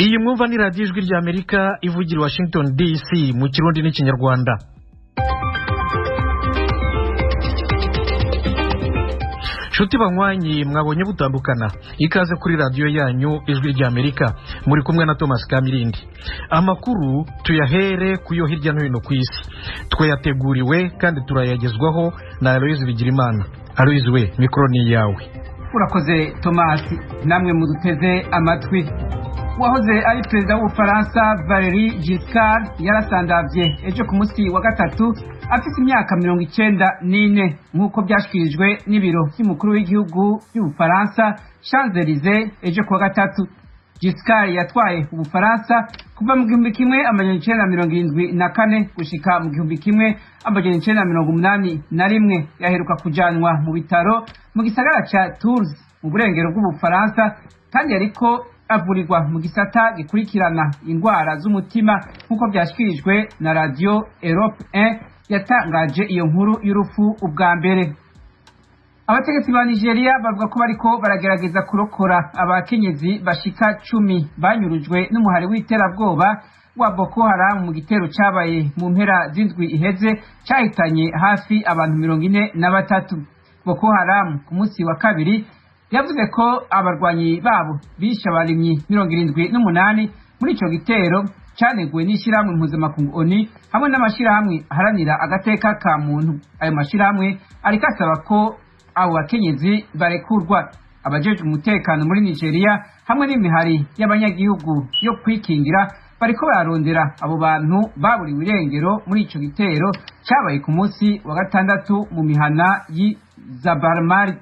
Iyi mwumva ni Radiyo Ijwi ry'Amerika ivugira i Washington DC mu Kirundi n'Ikinyarwanda. Nshuti banywanyi, mwabonye butandukana, ikaze kuri radiyo yanyu Ijwi ry'Amerika. Muri kumwe na Thomas Kamirindi. Amakuru tuyahere ku yo hirya no hino ku isi. Twayateguriwe kandi turayagezwaho na Aloyizi Bigirimana. Aloyizi we, mikoro ni iyawe. Urakoze Thomas, namwe muduteze amatwi. Uwahoze ari perezida w'Ubufaransa Valéry Giscard yarasandavye ejo ku munsi wa gatatu afise imyaka 94, nk'uko vyashikirijwe n'ibiro vy'umukuru w'igihugu vy'Ubufaransa Champs-Élysées ejo kuwa gatatu. Giscard yatwaye Ubufaransa kuva mu 1974 gushika mu 1981. Yaheruka kujanwa mu bitaro mu gisagara ca Tours mu burengero bw'Ubufaransa, kandi yariko avurirwa mu gisata gikurikirana indwara z'umutima, nk'uko vyashikirijwe na Radio Europe 1 yatangaje iyo nkuru y'urupfu ubwa mbere. Abategetsi ba Nigeria bavuga ko bariko baragerageza kurokora abakenyezi bashika 10 banyurujwe n'umuhari w'iterabwoba wa Boko Haram mu gitero cabaye mu mpera z'indwi iheze cahitanye hafi abantu 43. Boko Haram ku munsi wa kabiri yavuze ko abarwanyi babo bishe abarimyi 78 muri ico gitero caneguwe n'ishirahamwe mpuzamakungu ONU hamwe n'amashirahamwe aharanira agateka ka muntu. Ayo mashirahamwe ariko asaba ko abo bakenyezi barekurwa. Abajejwe umutekano muri Nigeria hamwe n'imihari y'abanyagihugu yo kwikingira bariko bararondera abo bantu baburiwe irengero muri ico gitero cabaye ku munsi wa gatandatu mu mihana y'i Zabarmari.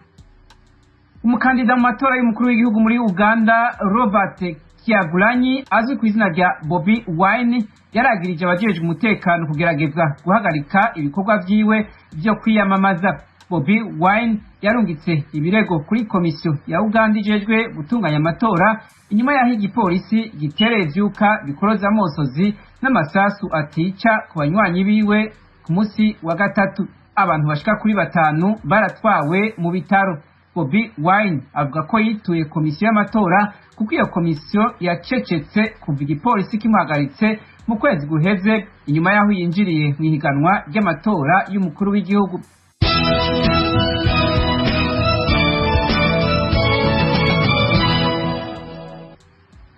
Umukandida mu matora y'umukuru w'igihugu muri Uganda Robert Kyagulanyi azwi ku izina rya Bobi Wine yaragirije abajejwe umutekano kugerageza guhagarika ibikorwa vyiwe vyo kwiyamamaza. Bobi Wine yarungitse ibirego kuri komisiyo ya Uganda ijejwe gutunganya amatora inyuma y'aho igipolisi gitereye ivyuka bikoroza amosozi n'amasasu atica ku banywanyi biwe ku munsi wa gatatu. Abantu bashika kuri 5 baratwawe mu bitaro. Bobi Wine avuga ko yituye komisiyo y'amatora kuko iyo komisiyo yacecetse kuva igipolisi kimuhagaritse mu kwezi guheze inyuma y'aho yinjiriye mu ihiganwa ry'amatora y'umukuru w'igihugu.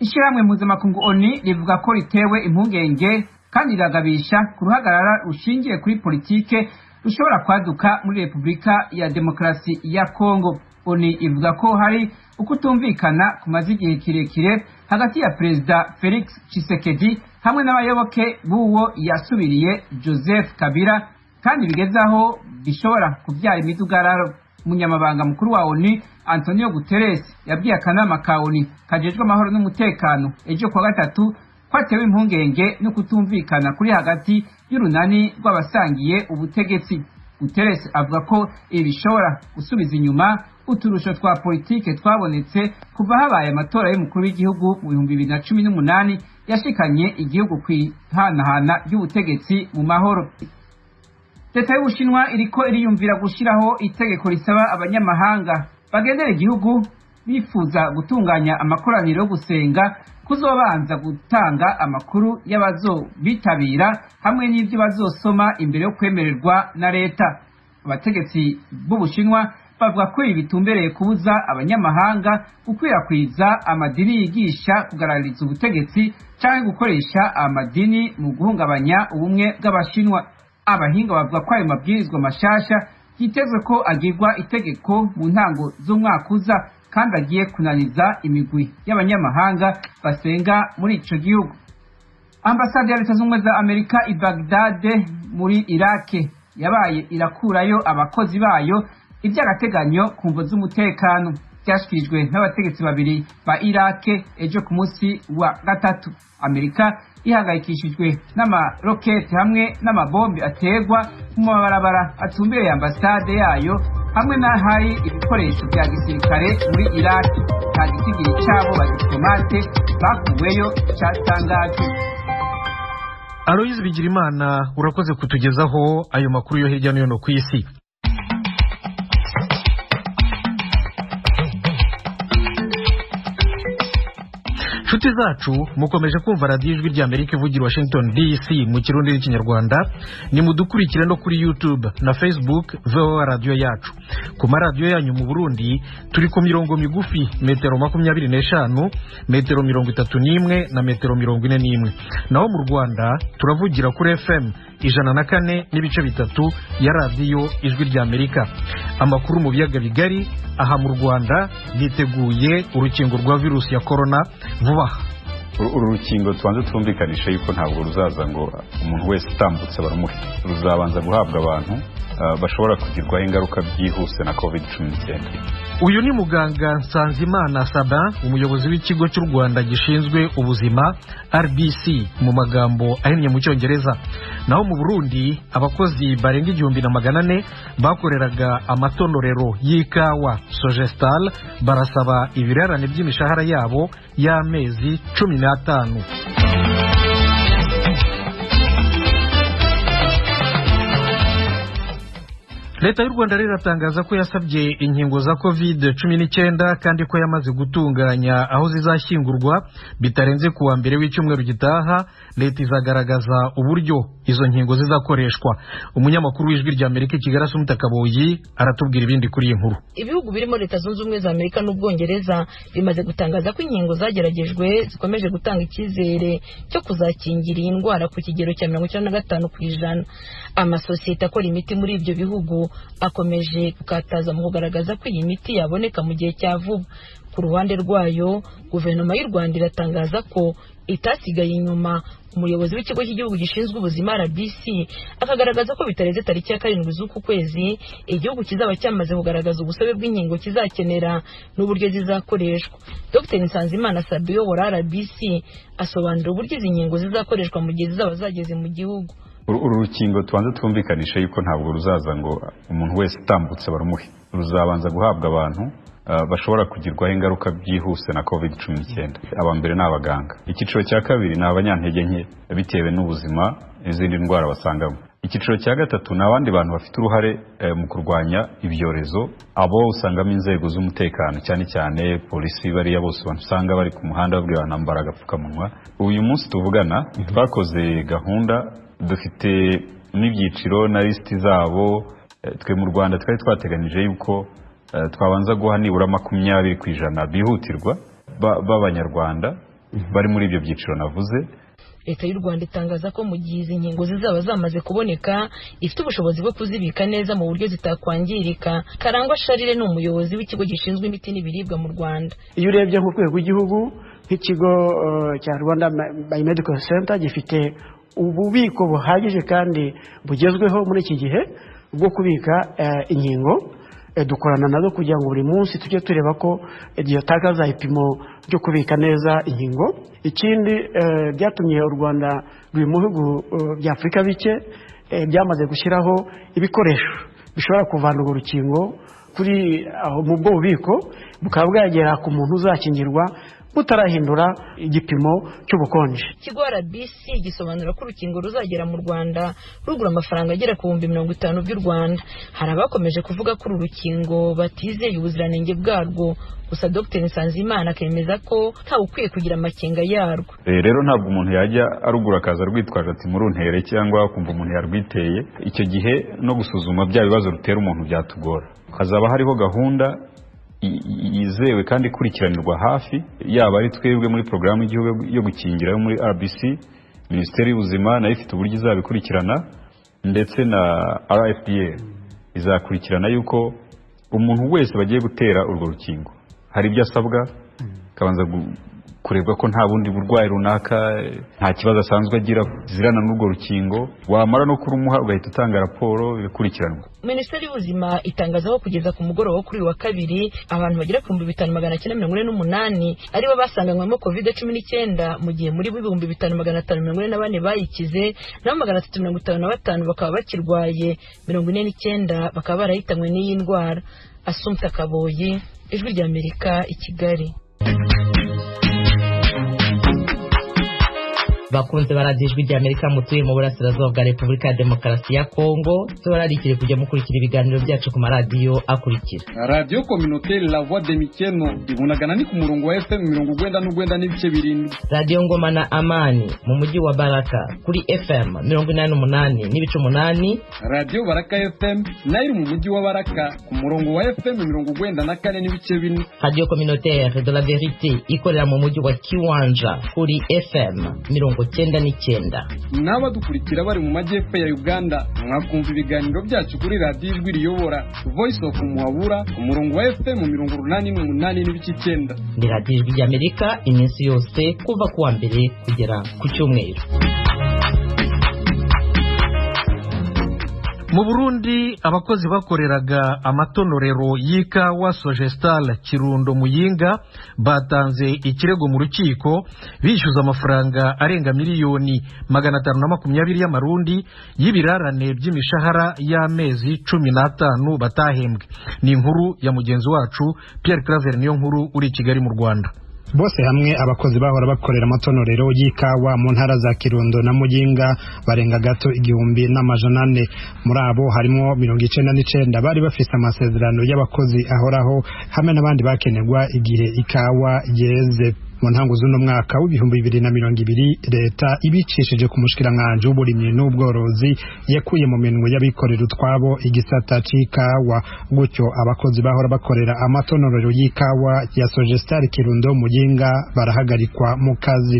Ishirahamwe mpuzamakungu ONU rivuga ko ritewe impungenge kandi riragabisha ku ruhagarara rushingiye kuri politike rushobora kwaduka muri Repubulika ya Demokarasi ya Kongo. ONU ivuga ko hari ukutumvikana kumaze igihe kirekire hagati ya Perezida Felix Tshisekedi hamwe n'abayoboke b'uwo yasubiriye Joseph Kabila, kandi bigeze aho bishobora kuvyara imidugararo. Umunyamabanga mukuru wa ONU Antonio Guterres yabwiye akanama ka ONU kajejwe amahoro n'umutekano ejo kuwa gatatu ko atewe impungenge no kutumvikana kuri hagati y'urunani rw'abasangiye ubutegetsi. Guterres avuga ko ibi bishobora gusubiza inyuma uturusho twa politike twabonetse kuva habaye amatora y'umukuru w'igihugu mu 2018 yashikanye igihugu kw'ihanahana ry'ubutegetsi mu mahoro. Leta y'Ubushinwa iriko iriyumvira gushiraho itegeko risaba abanyamahanga bagendera igihugu bifuza gutunganya amakoraniro yo gusenga kuzobanza gutanga amakuru y'abazobitabira hamwe n'ivyo bazosoma imbere yo kwemererwa na leta. Abategetsi b'Ubushinwa bavuga ko ibi bitumbereye kubuza abanyamahanga gukwirakwiza amadini yigisha kugarariza ubutegetsi canke gukoresha amadini mu guhungabanya ubumwe bw'Abashinwa. Abahinga bavuga ko ayo mabwirizwa mashasha yitezwe ko agirwa itegeko mu ntango z'umwaka uza, kandi agiye kunaniza imigwi y'abanyamahanga basenga muri ico gihugu. Ambasade ya Leta Zunze za Amerika i Baghdad muri Iraq yabaye irakurayo abakozi bayo ivy'agateganyo ku mvo z'umutekano, vyashikirijwe n'abategetsi babiri ba Iraq ejo ku munsi wa gatatu. Amerika ihangayikishijwe n'amaroketi hamwe n'amabombe aterwa mu mabarabara atumbereye ambasade yayo hamwe n'ahari ibikoresho vya gisirikare muri Iraq. Nta gitigiri c'abo badiplomate bakuweyo catangajwe. Aloyizi Bigirimana, urakoze kutugezaho ayo makuru yo hirya no hino ku isi. Nshuti zacu, mukomeje kumva Radiyo Ijwi ry'Amerika ivugira Washington DC mu Kirundi n'Ikinyarwanda. Nimudukurikire no kuri YouTube na Facebook, VOA Radiyo Yacu. Ku maradiyo yanyu mu Burundi turi ku mirongo migufi, metero 25, metero 31 na metero 41. Naho mu Rwanda turavugira kuri FM 104.3 ya Radiyo Ijwi ry'Amerika. Amakuru mu biyaga bigari: aha mu Rwanda biteguye urukingo rwa virusi ya korona vuba aha. Uru rukingo, tubanze twumvikanishe yuko ntabwo ruzaza ngo umuntu wese utambutse barumuhe. Ruzabanza guhabwa abantu bashobora kugirwaho ingaruka byihuse na COVID-19. Uyu ni muganga Nsanzimana Sabin, umuyobozi w'Ikigo cy'u Rwanda gishinzwe Ubuzima, RBC mu magambo ahinnye mu Cyongereza. Naho mu Burundi, abakozi barenga 1400 bakoreraga amatonorero y'ikawa Sogestal barasaba ibirarane by'imishahara yabo y'amezi 15. Leta y'u Rwanda rero iratangaza ko yasabye inkingo za COVID-19, kandi ko yamaze gutunganya aho zizashyingurwa. Bitarenze ku wa mbere w'icyumweru gitaha, leta izagaragaza uburyo izo nkingo zizakoreshwa. Umunyamakuru w'Ijwi rya Amerika i Kigali, Assumpta Kaboyi, aratubwira ibindi kuri iyi nkuru. Ibihugu birimo Leta Zunze Ubumwe za Amerika n'Ubwongereza bimaze gutangaza ko inkingo zageragejwe zikomeje gutanga icyizere cyo kuzakingira iyi ndwara ku kigero cya 95%. Amasosiyete akora imiti muri ibyo bihugu akomeje gukataza mu kugaragaza ko iyi miti yaboneka mu gihe cya vuba. Ku ruhande rwayo, Guverinoma y'u Rwanda iratangaza ko itasigaye inyuma. Umuyobozi w'Ikigo cy'Igihugu gishinzwe Ubuzima, RBC, akagaragaza ko bitarenze tariki ya 7 z'uku kwezi igihugu kizaba cyamaze kugaragaza ubusabe bw'inkingo kizakenera n'uburyo zizakoreshwa. Dr Nsanzimana Sabin uyobora RBC asobanura uburyo izi nkingo zizakoreshwa mu gihe zizaba zageze mu gihugu. Uru rukingo, tubanze twumvikanishe yuko ntabwo ruzaza ngo umuntu wese utambutse barumuhe. Ruzabanza guhabwa abantu bashobora kugirwaho ingaruka byihuse na COVID-19. Aba mbere ni abaganga, icyiciro cya kabiri ni abanyantege nke bitewe n'ubuzima n'izindi ndwara basangamo, icyiciro cya gatatu ni abandi bantu bafite uruhare mu kurwanya ibyorezo. Abo usangamo inzego z'umutekano, cyane cyane polisi, bariya bose usanga bari ku muhanda babwira abantu ambara agapfukamunwa. Uyu munsi tuvugana twakoze gahunda, dufite n'ibyiciro na lisiti zabo. Twe mu Rwanda twari twateganyije yuko twabanza guha nibura 20% bihutirwa b'Abanyarwanda bari muri ibyo byiciro navuze. Leta y'u Rwanda itangaza ko mu gihe izi nkingo zizaba zamaze kuboneka, ifite ubushobozi bwo kuzibika neza mu buryo zitakwangirika. Karangwa Charles ni umuyobozi w'Ikigo gishinzwe Imiti n'Ibiribwa mu Rwanda. Iyo urebye nk'urwego rw'igihugu, nk'ikigo cya Rwanda Biomedical Center gifite ububiko buhagije kandi bugezweho muri iki gihe bwo kubika inkingo. Dukorana nazo kugira ngo buri munsi tujye tureba ko dutakaza ibipimo byo kubika neza inkingo. Ikindi byatumye u Rwanda ruri mu bihugu bya Afurika bike byamaze gushyiraho ibikoresho bishobora kuvana urwo rukingo kuri aho mu bwo bubiko, bukaba bwagera ku muntu uzakingirwa butarahindura igipimo cy'ubukonje. Ikigo RBC gisobanura ko urukingo ruzagera mu Rwanda rugura amafaranga agera ku 50,000 by'u Rwanda. Hari abakomeje kuvuga ko uru rukingo batizeye ubuziranenge bwarwo, gusa Dr Nsanzimana akemeza ko ntawe ukwiye kugira amakenga yarwo. Rero ntabwo umuntu yajya arugura akaza rwitwaje ati muruntere, cyangwa kumva umuntu yarwiteye. Icyo gihe no gusuzuma bya bibazo rutera umuntu byatugora. Hazaba hariho gahunda yizewe kandi ikurikiranirwa hafi, yaba ari twebwe muri porogaramu y'igihugu yo gukingira yo muri RBC, Minisiteri y'Ubuzima nayo ifite uburyo izabikurikirana, ndetse na RFDA izakurikirana yuko umuntu wese bagiye gutera urwo rukingo hari ibyo asabwa, akabanza kurebwa ko nta bundi burwayi runaka, nta kibazo asanzwe agira zirana n'urwo rukingo. Wamara no kurumuha ugahita utanga raporo, bigakurikiranwa. Minisiteri y'Ubuzima itangaza ko kugeza ku mugoroba wo kuri uyu wa kabiri, abantu bagera ku 5948 aribo basanganywemo COVID-19, mu gihe muri bo 5544 bayikize, naho 355 bakaba bakirwaye, 49 bakaba barahitanywe n'iyi ndwara. Assumpta Kaboyi, Ijwi ry'Amerika i Kigali. Bakunze baradiyo Ijwi ry'Amerika mutuye mu burasirazuba bwa Repubulika ya Demokarasi ya Kongo, tubararikire kujya mukurikira ibiganiro byacu ku maradiyo akurikira: Radiyo Communautaire La Voix de Mikeno ibunagana ni ku murongo wa FM 97.7, Radiyo Ngoma na Amani mu mujyi wa Baraka kuri FM 88.8, Radiyo Baraka FM nayo iri mu mujyi wa Baraka ku murongo wa FM 94.4, Radiyo Communautaire de la Verite ikorera mu mujyi wa Kiwanja kuri FM 99. N'abadukurikira bari mu majyepfo ya Uganda mwakumva ibiganiro byacu kuri Radiyo Ijwi Riyobora Voice of Muhabura ku murongo wa FM 88.9. Ni Radiyo Ijwi ry'Amerika iminsi yose kuva ku wa mbere kugera ku cyumweru. Mu Burundi, abakozi bakoreraga amatonorero y'ikawa Sogestal Kirundo Muyinga batanze ikirego mu rukiko bishyuza amafaranga arenga 520,000,000 y'amarundi y'ibirarane by'imishahara y'amezi 15 batahembwe. Ni inkuru ya mugenzi wacu Pierre Claver niyo nkuru uri i Kigali mu Rwanda. Bose hamwe, abakozi bahora bakorera amatonorero y'ikawa mu ntara za Kirundo na Muyinga barenga gato 1400. Muri abo harimo 99 bari bafise amasezerano y'abakozi ahoraho, hamwe n'abandi bakenerwa igihe ikawa yeze. Mu ntango z'uno mwaka w'2020, leta ibicishije ku mushikiranganji w'uburimyi n'ubworozi yakuye mu minwe y'abikorera utwabo igisata c'ikawa. Gutyo abakozi bahora bakorera amatonorero y'ikawa ya Sogestar Kirundo Muyinga barahagarikwa mu kazi.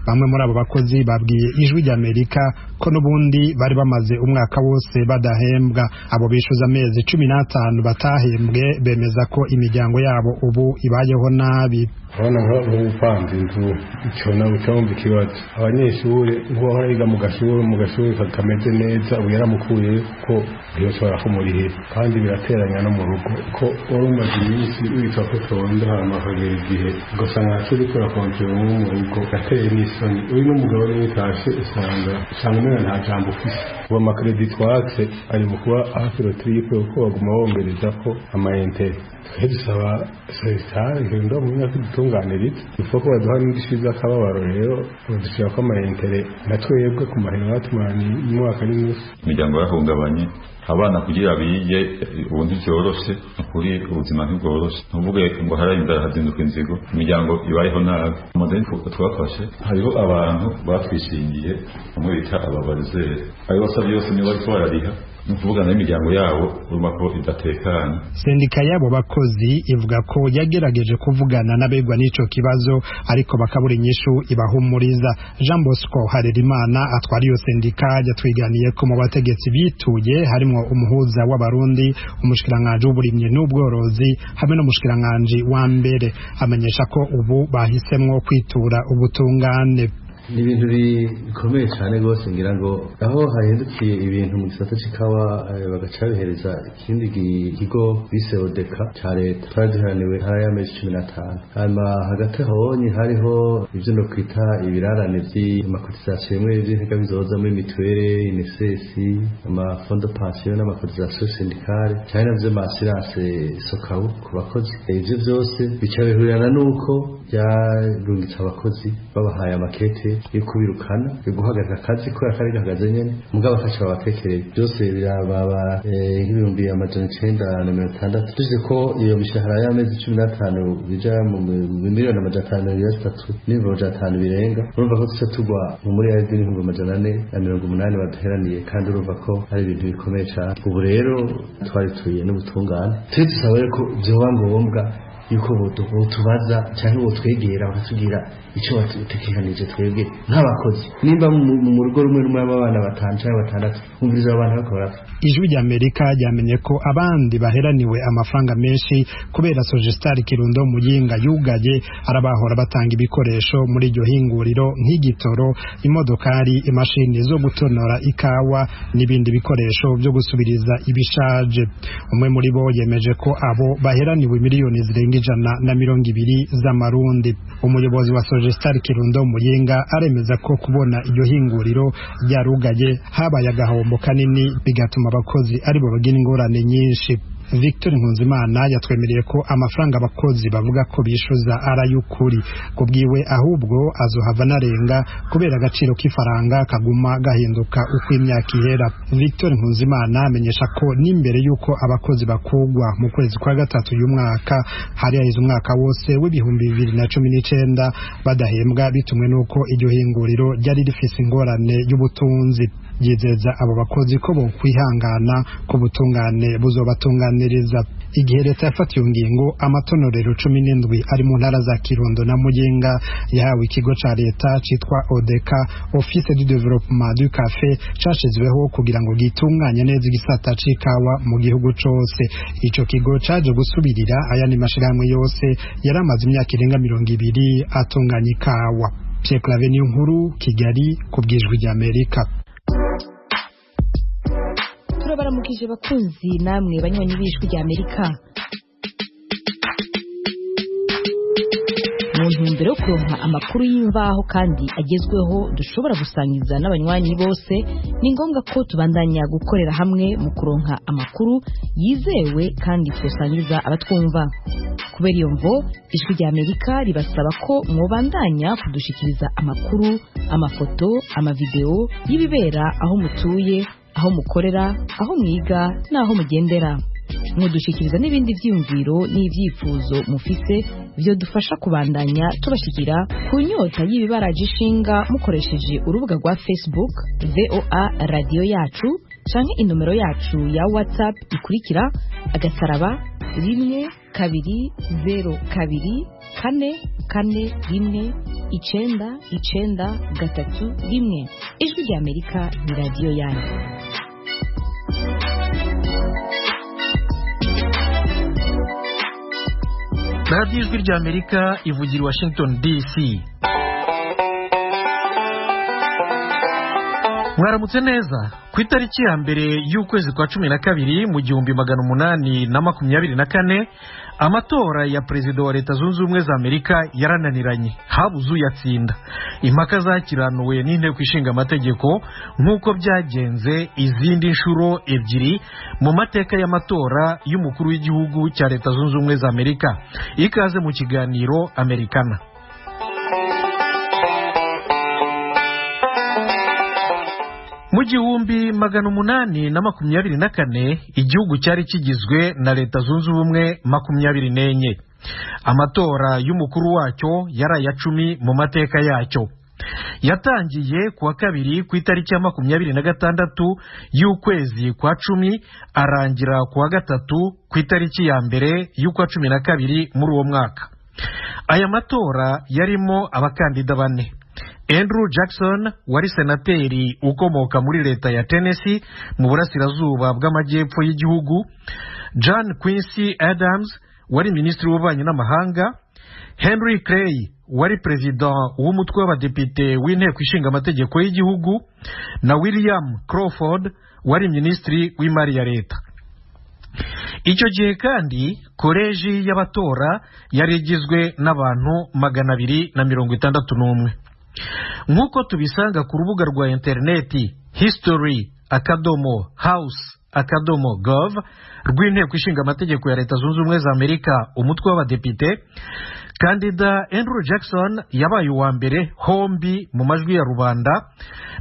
Bamwe muri abo bakozi babwiye Ijwi ry'Amerika ko n'ubundi bari bamaze umwaka wose badahembwa. Abo bishuza amezi 15 batahembwe bemeza ko imiryango yabo ubu ibayeho nabi. Urabona nk'upanze inzu, icyo nawe cyumva ikibazo. Abanyeshuri nk'uwahora yiga mu gashuri kameze neza, ubu yaramukuye ko ntibashobora kumurihira, kandi birateranya no mu rugo ko wari umaze iminsi witwa ko utonda, hanyuma akagera igihe ugasanga ntacyo uriko urakontera uwo mu rugo. Gateye n'isoni, uri n'umugabo niwe utashe usanga umwana nta jambo ufise. Ubu amakredi twatse ari mu kuba hafi rotripe, kuko baguma bongereza ko amayentere. Twe dusaba sositari ngendo mu myaka idutunganiriza ifo ko baduha n'indishyi z'akababaro. Rero badushyira ko amayentere na twebwe ku mahera batumaranye umwaka n'inusu. Imiryango yarahungabanye, abana kugira bige ubu ntibyoroshe. Ukuri ubuzima ntibworoshe, ntuvuge ngo haraye inzara hazinduka inzigo. Imiryango ibayeho nabi. Amadeni twafashe, hariho abantu batwishingiye, bamwe bita ababarizeri, ayo basabye yose niyo bariko barariha. Ni ukuvugana n'imiryango yabo, urumva ko idatekanye. Sendika y'abo bakozi ivuga ko yagerageje kuvugana n'abegwa n'ico kibazo, ariko bakabura inyishu ibahumuriza. Jean Bosco Harerimana atwara iyo sendika yatwiganiye ko mu bategetsi bituye harimwo umuhuza w'Abarundi, umushikiranganji w'uburimyi n'ubworozi hamwe n'umushikiranganji wa mbere. Amenyesha ko ubu bahisemwo kwitura ubutungane. Ni ibintu bikomeye cyane rwose. Ngira ngo aho hahindukiye ibintu mu gisata c'ikawa, bagaca bihereza ikindi kigo bise Odeka ca leta, twari duheraniwe hari y'amezi 15. Hanyuma hagati ahonye hariho ivyo no kwita ibirarane vy'amakotisasiyo bimwe vy'intega bizoza muri mituwere, INSS, amafondo pension n'amakotisasiyo syndicale, cyane navyo ma-assurance Sokabu ku bakozi. Ivyo vyose bica bihurirana n'uko byarungitse abakozi, babahaye amakete yo kubirukana, yo guhagarika akazi kubera kari gahagaze nyene, mugabo bakaca babatekereye. Byose birababa nk'960,000. Tuzi ko iyo mishahara y'amezi 15 bija mu 553,500,000 birenga. Urumva ko tuca tugwa mu muri 480,000,000 baduheraniye, kandi urumva ko ari ibintu bikomeye cane. Ubu rero twarituye n'ubutungane. Turi dusaba rero ko vyoba ngombwa yuko botubaza cyangwa botwegera bakatubwira icyo batekekanije twebwe nk'abakozi, nimba mu rugo rumwe rumwe abana batanu cyangwa batandatu, umviriza abo bana bariko barapfa. Ijwi ry'Amerika ryamenye ko abandi baheraniwe amafaranga menshi kubera Sogestar Kirundo Muyinga yugaye arabahora batanga ibikoresho muri iryo hinguriro, nk'igitoro, imodokari, imashini zo gutonora ikawa n'ibindi bikoresho byo gusubiriza ibishaje. Umwe muri bo yemeje ko abo baheraniwe miliyoni zirenga 120 z'amarundi. Umuyobozi wa Sogestar Kirundo Muyinga aremeza ko kubona iryo hinguriro ryarugaye habaye agahombo kanini, bigatuma abakozi aribo bagira ingorane nyinshi. Victor Nkunzimana yatwemereye ko amafaranga abakozi bavuga ko bishuza ari ay'ukuri. Kubwiwe ahubwo azohava anarenga kubera agaciro k'ifaranga kaguma gahinduka uko imyaka ihera. Victor Nkunzimana amenyesha ko n'imbere y'uko abakozi bakugwa mu kwezi kwa gatatu uyu mwaka, hari haheze umwaka wose w'2019 badahembwa, bitumwe n'uko iryo hinguriro ryari rifise ingorane y'ubutunzi. Yizeza abo bakozi ko bokwihangana, ko butungane buzobatunganiriza. Igihe leta yafata iyo ngingo, amatonorero 17 ari mu ntara za Kirundo na Muyinga yahawe ikigo ca leta citwa ODECA, Office du Développement du Café, cashizweho kugira ngo gitunganye neza igisata c'ikawa mu gihugu cose. Ico kigo caje gusubirira ayandi mashirahamwe yose yari amaze imyaka irenga 20 atunganya ikawa. Pierre Claver Niyonkuru, Kigali, ku bw'Ijwi ry'Amerika. Turabaramukije bakunzi namwe banywanyi b'Ijwi rya Amerika. Mu ntumbero yo kuronka amakuru y'imvaho kandi agezweho dushobora gusangiza n'abanywanyi bose, ni ngombwa ko tubandanya gukorera hamwe mu kuronka amakuru yizewe kandi twosangiza abatwumva. Kubera iyo mvo, Ijwi rya Amerika ribasaba ko mwobandanya kudushikiriza amakuru, amafoto, amavideo y'ibibera aho mutuye, aho mukorera, aho mwiga n'aho mugendera. Mudushikiriza n'ibindi vyiyumviro n'ivyifuzo mufise vyodufasha kubandanya tubashikira ku nyota y'ibibaraje ishinga, mukoresheje urubuga rwa Facebook VOA Radiyo Yacu, canke inomero yacu ya WhatsApp ikurikira: *12024419931. Ijwi rya Amerika ni radiyo yanyu. Radiyo Ijwi rya Amerika ivugira i Washington DC. Mwaramutse neza. Ku itariki ya 1 y'ukwezi kwa 12 mu 1824, amatora ya perezida wa Leta Zunze Ubumwe za Amerika yarananiranye, habuze uyatsinda. Impaka zakiranuwe n'inteko ishinga amategeko, nk'uko byagenze izindi nshuro ebyiri mu mateka y'amatora y'umukuru w'igihugu cya Leta Zunze Ubumwe za Amerika. Ikaze mu kiganiro Amerikana. Mu 1824, igihugu cyari kigizwe na Leta Zunze Ubumwe 24. Amatora y'umukuru wacyo yari aya 10 mu mateka yacyo. Yatangiye kuwa kabiri ku itariki ya 26 y'ukwezi kwa 10, arangira kuwa gatatu ku itariki ya 1 y'ukwa 12 muri uwo mwaka. Aya matora yarimo abakandida bane: Andrew Jackson wari senateri ukomoka muri leta ya Tennessee mu burasirazuba bw'amajyepfo y'igihugu, John Quincy Adams wari minisitiri w'ububanyi n'amahanga, Henry Clay wari perezida w'umutwe w'abadepite w'inteko ishinga amategeko y'igihugu, na William Crawford wari minisitiri w'imari ya leta. Icyo gihe kandi koleji y'abatora yari igizwe n'abantu 261. Nk'uko tubisanga ku rubuga rwa interineti history.house.gov rw'inteko ishinga amategeko ya Leta Zunze Ubumwe za Amerika, umutwe w'abadepite, kandida Andrew Jackson yabaye uwa mbere hombi mu majwi ya rubanda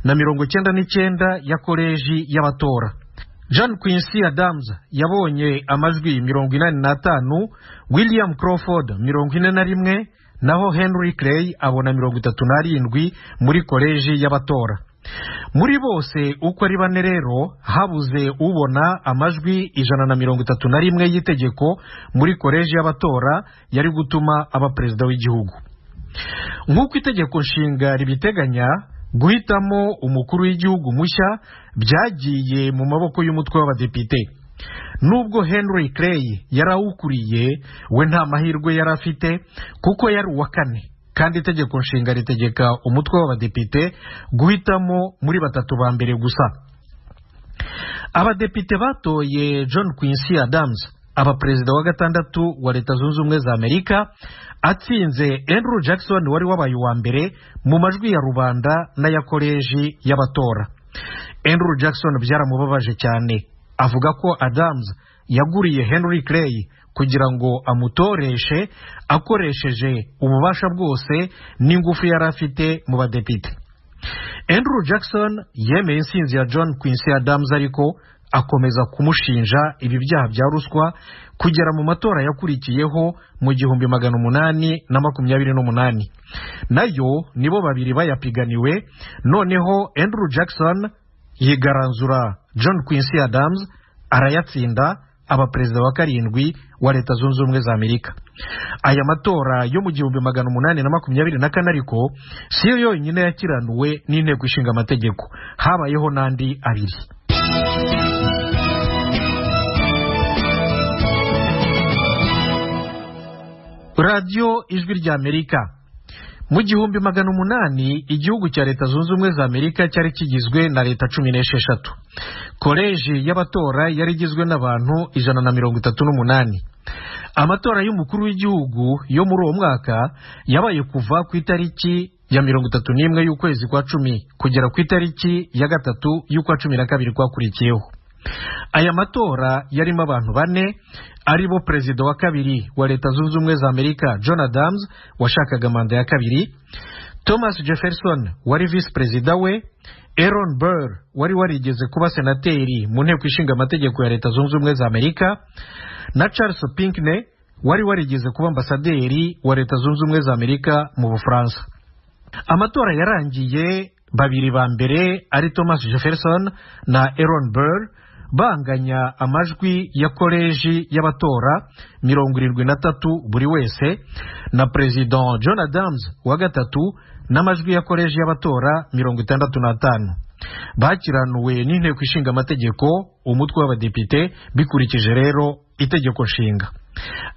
na 99 ya koleji y'abatora. John Quincy Adams yabonye amajwi 85, William Crawford 41, naho Henry Clay abona 37 muri koleji y'abatora. Muri bose uko ari bane rero, habuze ubona amajwi 131 y'itegeko muri koleji y'abatora yari gutuma aba perezida w'igihugu. Nk'uko itegeko nshinga ribiteganya, guhitamo umukuru w'igihugu mushya byagiye mu maboko y'umutwe w'abadepite. Nubwo Henry Clay yarawukuriye, we nta mahirwe yari afite kuko yari uwa kane, kandi itegeko nshinga ritegeka umutwe w'abadepite guhitamo muri batatu ba mbere gusa. Abadepite batoye John Quincy Adams aba perezida wa gatandatu wa Leta Zunze Ubumwe za Amerika, atsinze Andrew Jackson wari wabaye uwa mbere mu majwi ya rubanda n'aya koleji y'abatora. Andrew Jackson byaramubabaje cyane, avuga ko Adams yaguriye Henry Clay kugira ngo amutoreshe akoresheje ububasha bwose n'ingufu yari afite mu badepite. Andrew Jackson yemeye insinzi ya John Quincy Adams, ariko akomeza kumushinja ibi byaha bya ruswa kugera mu matora yakurikiyeho mu 1828. Nayo nibo babiri bayapiganiwe, noneho Andrew Jackson yigaranzura John Quincy Adams arayatsinda, aba perezida wa 7 wa Leta Zunze Ubumwe za Amerika. Aya matora yo mu 1824 ariko siyo yonyine yakiranuwe n'inteko ishinga amategeko, habayeho n'andi abiri. Radio Ijwi rya Amerika. Mu 1800 igihugu cya Leta Zunze Ubumwe za Amerika cyari kigizwe na leta 16. Koleji y'abatora yari igizwe n'abantu 138. Amatora y'umukuru w'igihugu yo muri uwo mwaka yabaye kuva ku itariki ya 31 y'ukwezi kwa 10 kugera ku itariki ya 3 y'ukwa 12 kwakurikiyeho. Aya matora yarimo abantu bane, aribo perezida wa 2 wa Leta Zunze Ubumwe za Amerika John Adams washakaga manda ya 2, Thomas Jefferson wari vice perezida we, Aaron Burr wari warigeze kuba senateri mu nteko ishinga amategeko ya Leta Zunze Ubumwe za Amerika, na Charles Pinckney wari warigeze kuba ambasaderi wa Leta Zunze Ubumwe za Amerika mu Bufaransa. Amatora yarangiye babiri ba mbere ari Thomas Jefferson na Aaron Burr banganya amajwi ya koleji y'abatora 73 buri wese, na President John Adams wa 3 n'amajwi ya koleji y'abatora 65. Bakiranuwe n'inteko ishinga amategeko, umutwe w'abadepite, bikurikije rero itegeko nshinga.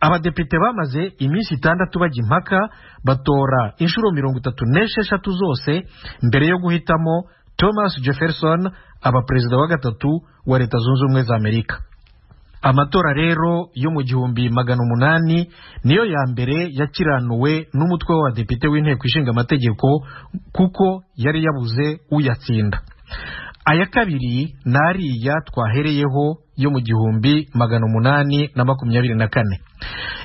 Abadepite bamaze iminsi 6 bajya impaka, batora inshuro 36 zose mbere yo guhitamo Thomas Jefferson aba perezida wa 3 wa Leta Zunze Ubumwe za Amerika. Amatora rero yo mu 1800 niyo ya mbere yakiranuwe n'umutwe w'abadepite w'inteko ishinga amategeko, kuko yari yabuze uyatsinda. Aya kabiri nariya twahereyeho yo mu 1824.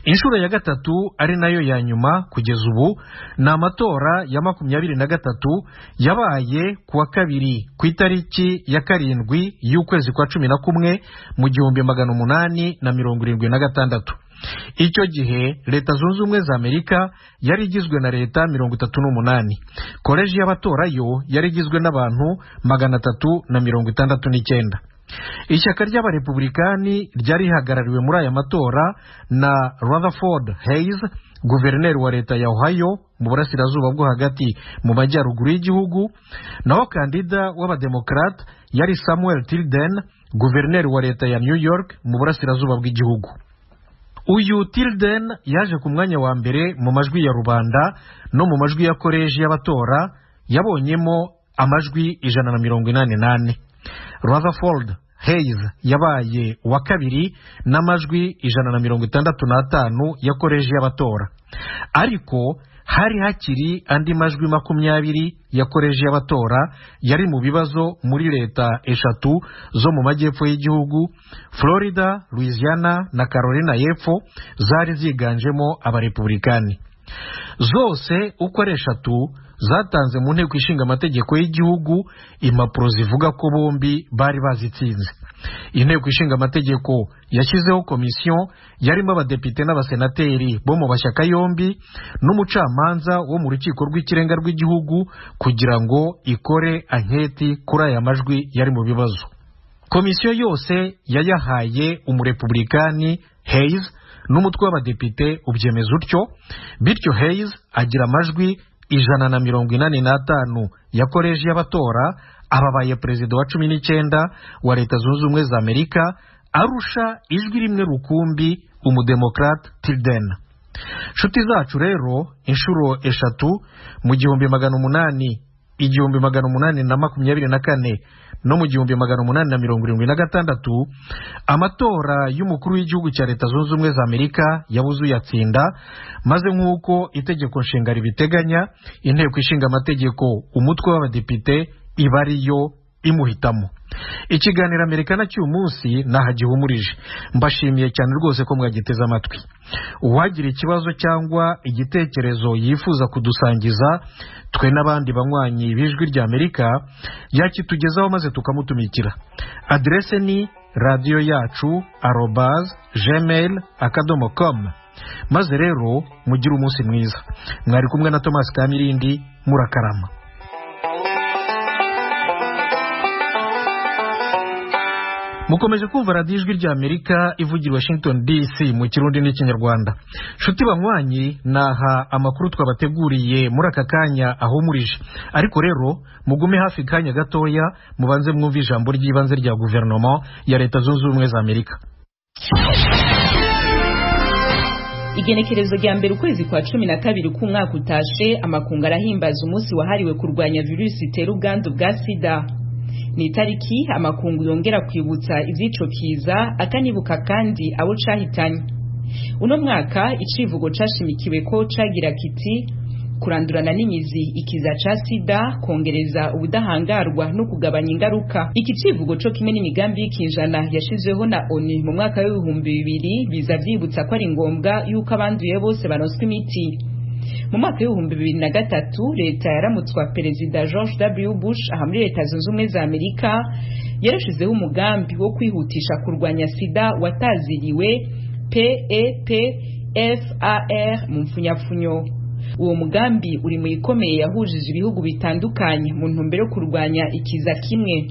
Inshuro ya 3 ari nayo ya nyuma kugeza ubu ni amatora ya 23 yabaye kuwa 2 ku itariki ya 7 y'ukwezi kwa 11 mu 1876. Icyo gihe Leta Zunze Ubumwe za Amerika yari igizwe na leta 38. Koleji y'abatora yo yari igizwe n'abantu 369. Ishyaka ry'abarepublikani ryari rihagarariwe muri aya matora na Rutherford Hayes, guverineri wa leta ya Ohio mu burasirazuba bwo hagati mu majyaruguru y'igihugu, naho kandida w'abademokrate yari Samuel Tilden, guverineri wa leta ya New York mu burasirazuba bw'igihugu. Uyu Tilden yaje ku mwanya wa mbere mu majwi ya rubanda no mu majwi ya koleji y'abatora, yabonyemo amajwi 184. Rutherford Hayes yabaye wa 2 n'amajwi 165 ya koleji y'abatora. Ariko hari hakiri andi majwi 20 ya koleji y'abatora yari mu bibazo muri leta 3 zo mu majyepfo y'igihugu, Florida, Louisiana na Carolina y'Epfo, zari ziganjemo abarepublikani. Zose uko ari 3 zatanze mu nteko ishinga amategeko y'igihugu impapuro zivuga ko bombi bari bazitsinze. Inteko ishinga amategeko yashyizeho komisiyo yarimo abadepite n'abasenateri bo mu bashyaka yombi n'umucamanza wo mu rukiko rw'ikirenga rw'igihugu kugira ngo ikore anketi kuri aya majwi yari mu bibazo. Komisiyo yose yayahaye umurepublikani Hayes n'umutwe w'abadepite ubyemeza utyo, bityo Hayes agira amajwi 185 ya koleji y'abatora, ababaye perezida wa 19 wa Leta Zunze Ubumwe za Amerika, arusha ijwi rimwe rukumbi umudemokrate Tilden. Nshuti zacu rero, inshuro 3 mu 1800, 1824 no mu 1876, amatora y'umukuru w'igihugu cya Leta Zunze Ubumwe za Amerika yabuze uyatsinda, maze nk'uko itegeko nshinga ribiteganya, inteko ishinga amategeko umutwe w'abadepite iba ariyo imuhitamo. Ikiganiro Amerikana cy'uyu munsi nahagihumurije. Mbashimiye cyane rwose ko mwagiteze amatwi. Uwagira ikibazo cyangwa igitekerezo yifuza kudusangiza twe n'abandi banywanyi b'Ijwi rya Amerika, yakitugezaho maze tukamutumikira. Adrese ni radiyo yacu @gmail.com. Maze rero mugire umunsi mwiza. Mwari kumwe na Thomas Kamirindi, murakarama. Mukomeje kumva radiyo Ijwi rya Amerika ivugira Washington DC mu Kirundi n'Ikinyarwanda. Nshuti banywanyi, naha amakuru twabateguriye muri aka kanya ahumurije. Ariko rero mugume hafi kanya gatoya, mubanze mwumve ijambo ry'ibanze rya guverinoma ya Leta Zunze Ubumwe za Amerika. Igenekerezo rya mbere ukwezi kwa 12 k'umwaka utashe, amakungu arahimbaza umunsi wahariwe kurwanya virusi itera ubwandu bwa sida. Ni itariki amakungu yongera kwibutsa ivy'ico kiza, akanibuka kandi abo cahitanye. Uno mwaka icivugo cashimikiwe ko cagira kiti: kurandurana n'imizi ikiza ca sida, kongereza ubudahangarwa no kugabanya ingaruka. Iki civugo co kimwe n'imigambi y'ikinjana yashizweho na ONU mu mwaka w'2000 biza vyibutsa ko ari ngombwa yuko abanduye bose baronswa imiti. Mu mwaka w'2003 leta yaramutswa Perezida George W Bush aha muri Leta Zunze Ubumwe za Amerika yarashizeho umugambi wo kwihutisha kurwanya sida wataziriwe PEPFAR mu mfunyapfunyo. Uwo mugambi uri mu ikomeye yahujije ibihugu bitandukanye mu ntumbero yo kurwanya ikiza kimwe.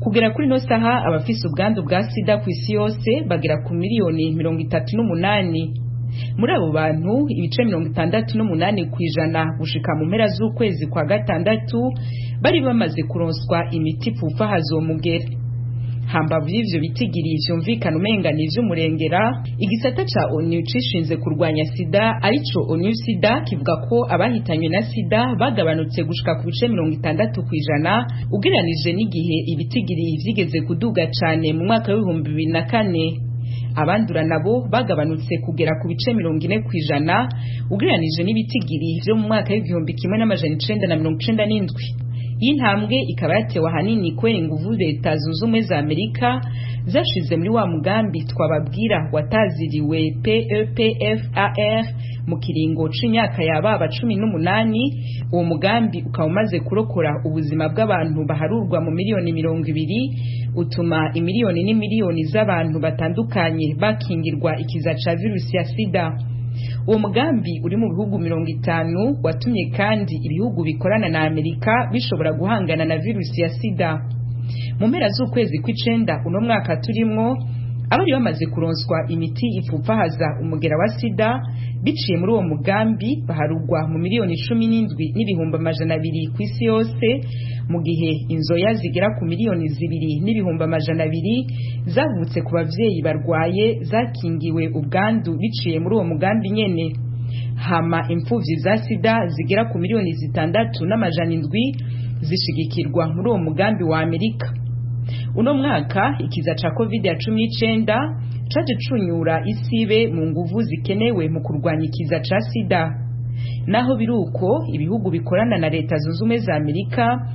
Kugera kuri no saha abafise ubwandu bwa sida ku isi yose bagera ku miliyoni 38. Muri abo bantu ibice 68% gushika mu mpera z'ukwezi kwa gatandatu bari bamaze kuronswa imiti pfufahaza uwo mugera. Hambavu y'ivyo bitigiri vyumvikana umenga ni ivy'umurengera, igisata ca ONU cishinze kurwanya sida arico ONU Sida kivuga ko abahitanywe na sida bagabanutse gushika ku bice 60% ugereranije n'igihe ibitigiri vyigeze kuduga cane mu mwaka w'2004. Abandura nabo bagabanutse kugera ku bice 40% ugereranije n'ibitigiri vyo mu mwaka w'1997. Iyi ntambwe ikaba yatewe ahanini kubera inguvu Leta Zunze Ubumwe za Amerika zashize muri wa mugambi twababwira wataziriwe PEPFAR mu kiringo c'imyaka yababa 18. Uwo mugambi ukaba umaze kurokora ubuzima bw'abantu baharurwa mu miliyoni 20, utuma imiliyoni n'imiliyoni z'abantu batandukanye bakingirwa ikiza ca virusi ya sida. Uwo mugambi uri mu bihugu 50 watumye kandi ibihugu bikorana na Amerika bishobora guhangana na virusi ya sida. Mu mpera z'ukwezi kw'icenda uno mwaka turimwo, abari bamaze kuronswa imiti ipfupfahaza umugera wa sida biciye muri uwo mugambi baharugwa mu miliyoni 17,200 ku isi yose, mu gihe inzoya zigera ku miliyoni 2,200 zavutse ku bavyeyi barwaye zakingiwe ubwandu biciye muri uwo mugambi nyene. Hama imfuvyi za sida zigera ku miliyoni 6,700 zishigikirwa muri uwo mugambi wa Amerika. Uno mwaka ikiza ca COVID-19 caje cunyura isibe mu nguvu zikenewe mu kurwanya ikiza ca sida. Naho biruko ibihugu bikorana na Leta Zunze Ubumwe za Amerika